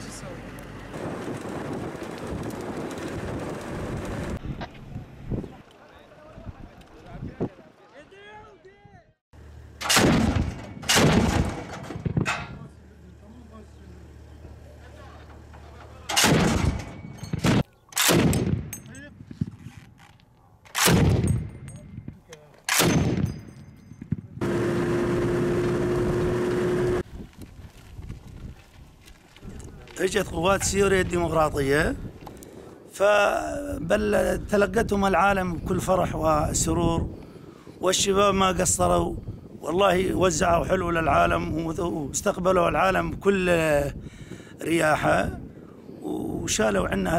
ايش تسوي؟ اجت قوات سوريا الديمقراطية، فبل تلقتهم العالم بكل فرح وسرور، والشباب ما قصروا والله، وزعوا حلو للعالم واستقبلوا العالم بكل رياحة، وشالوا عنا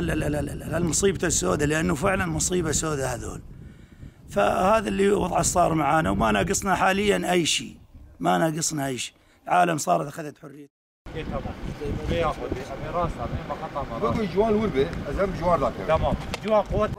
هالمصيبة السوداء، لأنه فعلا مصيبة سوداء هذول. فهذا اللي وضع صار معانا، وما ناقصنا حاليا أي شيء، ما ناقصنا أي شيء. العالم صارت أخذت حرية. تمام. جوان وربه ازم جوان. تمام، جوان قوات.